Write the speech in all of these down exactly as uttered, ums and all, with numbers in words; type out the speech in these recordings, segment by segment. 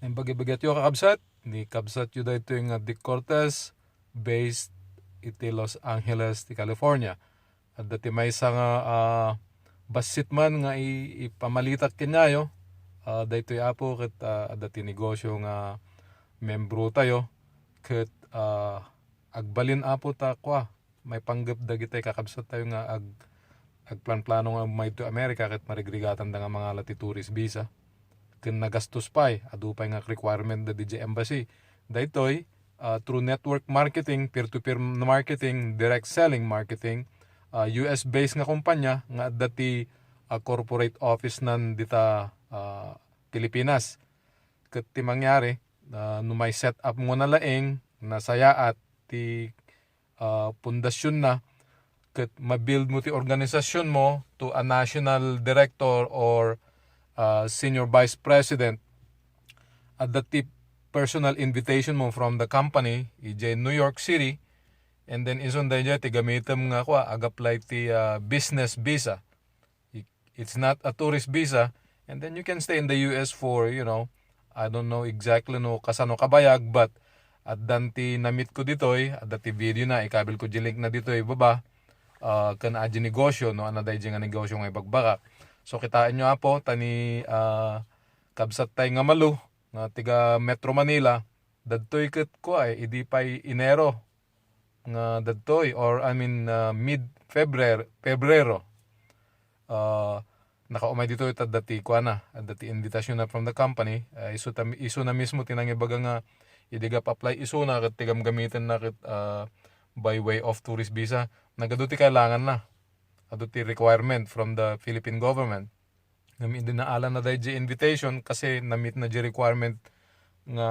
Imbagibagityo, kakabsat, ni kabsatyo daytoy nga Dick Cortez, based iti Los Angeles ti California. Adda ti maysa nga, ah, bassit man nga i-, ipamalitak kenyayo. Ah, daytoy, Apo, ket, ah, adda ti negosyo nga membro tayo, ket, ah, agbalin, Apo, ta kua, maipanggep dagiti kakabsat tayo nga ag-, agplanplano nga umayto America ket marigrigatanda nga mangala ti tourist visa. Ken nagastos pay, adu pay nga requirement da D J embassy. Daytoy, ah, through network marketing, peer-to-peer marketing, direct selling marketing, ah, U S based nga kumpanya nga adda ti, ah, corporate office nan dita, ah, Pilipinas. Ket ti mangyari, ah, no may set up mo na laeng, nasayaat ti, ah, pundasyon na, ket mabuild mo ti organisasyon mo to a national director or, ah, senior vice president, adda ti personal invitation mo from the company, idiay New York City, and then isun daydiay ti gamitem nga kua, ag-apply ti, ah, business visa. It's not a tourist visa, and then you can stay in the U S for, you know, I don't know exactly no kasano kabayag, but addan ti namit ko ditoy, adda ti video na, ikabil ko di link na ditoy baba, ah, ken adi negosyo, no, ana daydi nga negosyo nga ibagbagak. So, kitaenyo, Apo, ta ni, ah, kabsat tay nga Malu, nga tiga Metro Manila, dadtoy ket kua, eh, idi pay Enero nga dadtoy, or, I mean, ah, mid-Febrer-, Febrero. Ah, nakaumay ditoy ta adda ti kuana, adda ti invitation na from the company. Ah, isu ta, isu na mismo ti nangibaga nga idi gap-apply isuna ket ti gamgamiten na ket, ah, by way of tourist visa. Nagadu ti kailangan na. Adu ti requirement from the Philippine government. Ngem idi naala na daydi invitation kasi na-meet na di requirement nga,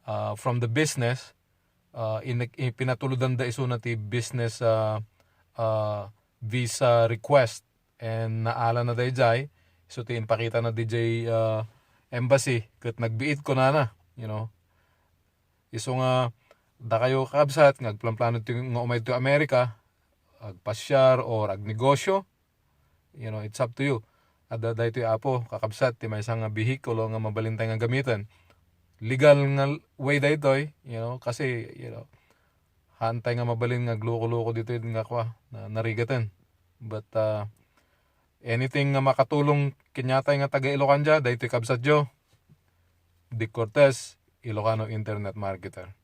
ah, from the business, ah, in-, ipinatulodanda isuna ti business, ah, ah, visa request, and naala na daydiay. So, ti impakita na diay, ah, embassy ket nagbiit kunana, you know. Isu nga dakayo, kakabsat, nga agplanplano ti, nga umay to America, agpasiar or agnegosyo, you know, it's up to you. Adda daytoy, Apo, kakabsat, ti maysa nga bihikulo nga mabalintay nga gamiten. Legal nga way daytoy, you know, kasi, you know, haantay nga mabalin nga agluko-luko ditoy nga kua, na, narigaten. But, ah, anything nga makatulong kaniatay nga taga Ilocandia, daytoy kabsatyo, Dick Cortez, Ilocano Internet Marketer.